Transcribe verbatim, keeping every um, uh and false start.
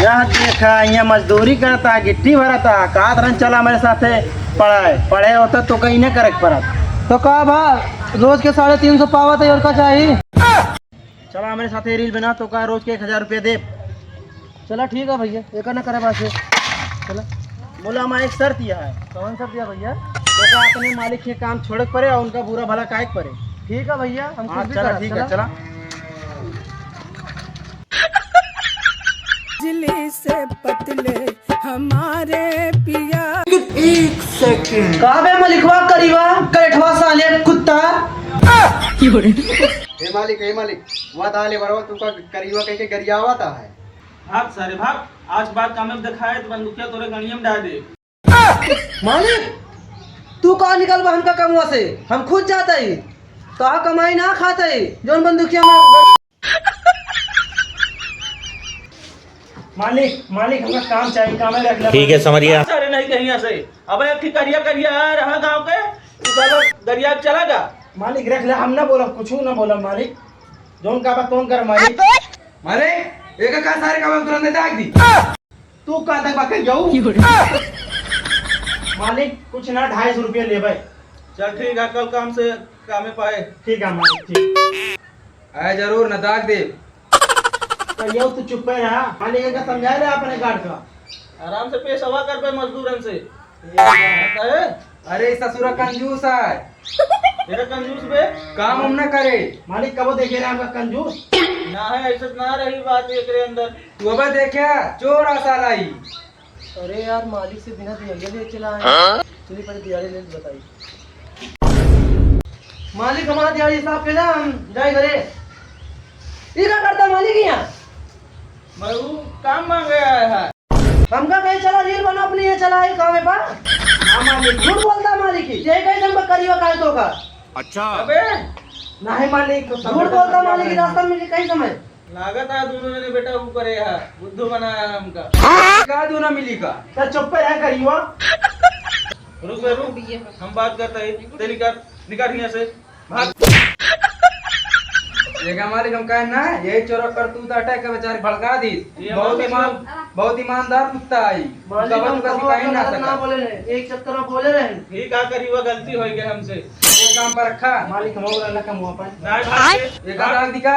का देखा, यहाँ मजदूरी करता, गिट्टी भरता, का तरह चला मेरे साथे पढ़ाए, पढ़े होता तो कहीं ना करे के पड़त। तो का भा, रोज के साढ़े तीन सौ पावत है और का चाहिए? चला मेरे साथे रील बना, तो का रोज के एक हजार रुपया दे। चला ठीक है भैया, एक ना करे बात है। चला। बोला, हमारा एक शर्त यह है। कौन शर्त दिया भैया? तो का अपने मालिक के काम छोड़े के पड़े और उनका बुरा भला काहे के पड़े। ठीक है भैया, हम हाँ, कुछ भी चला, करब, ठीक है, चला। चला। बिजली से पतले हमारे पिया। एक सेकंड। का बे मलिकवा करीबा, करेठवा साले कुत्ता। हे मालिक, हे मालिक, वह दाले बरवा तू का करीबा कह के गरियावा ता है। भाग सारे भाग, आज बात कामे दिखाए तो बंदूकिया तोरे गणिया में डाल दे। मालिक, तू का निकलबा हमका कमवा से? हम खुद जाता ही, तो आ कमाई ना खाता ही, जौन बंदूकिया में। मालिक, मालिक, हमका काम चाहिए, काम में रख ले। ठीक है, समझिया। सारे नहीं कहीं से। अब एक ठिकारिया करिया रहा गांव के, तू साला दरिया चला जा। मालिक, रख ले, हम ना बोलब, कुछ ना बोलब मालिक। जौन का बा, तौन कर मालिक। मालिक, एक का सारे काम में तुरंत दाग दी। तू का तक बा कह जाऊ? मालिक, कुछ ना, ढाई सौ रुपया लेबै। चल ठीक है, कल काम से कामे पाए। ठीक है मालिक, ठीक। आए जरूर न दाग दे। तो यो तू चुप्पे रहा, मालिक का समझा रहे अपने गार्ड का। आराम से पेश हवा कर पे मजदूरन से। ये बात है। अरे ससुरा कंजूस है। तेरा कंजूस बे? काम हम न करे। मालिक कबो देखे रहे हमका कंजूस? ना है, ऐसे ना रही बात एकरे अंदर। तू अबे देखे, चोर आ साला ई। अरे यार, मालिक से बिना दिहाड़िया ले चला है। हाँ? चलिए पहले दिहाड़ी ले बताई। मालिक हमारा दिहाड़ी हिसाब के ना, हम जाए घरे। ई का करता मालिक यहाँ? मैं वो काम मांगे आया है। हमका कहीं चला रील बना अपनी ये चला है काम है बा। हाँ मालिक, झूठ बोलता मालिक ही। ये कहीं तुमको करियो काहे तो का? अच्छा। अबे। नहीं मालिक, तो झूठ बोलता मालिक, रास्ता में कहीं समय। लागत है दोनों जने बेटा ऊपर है, बुद्धू बनाया है हमका। का दोनों मिली का? चल चुप्पे रह करियो। रुक बे, रुक। हम बात करता है, तेरी कर, निकाल यहाँ से। भाग। देखा मालिक, हम कहे ना, यही चोर करतूत अटैक के बेचारे भड़का दी। ये बहुत हमारे ईमान, बहुत ईमानदार कुत्ता है। मालिक, कबो हम तुका कबो सिखाई आपका ना गलत सका। ना बोले रहे, एक चक्कर में बोले रहे। ये का करी, वह गलती हो गई हमसे। वो काम पर रखा। मालिक, हम बोला ना कम अपन। नहीं भाग। एक आध दिखा।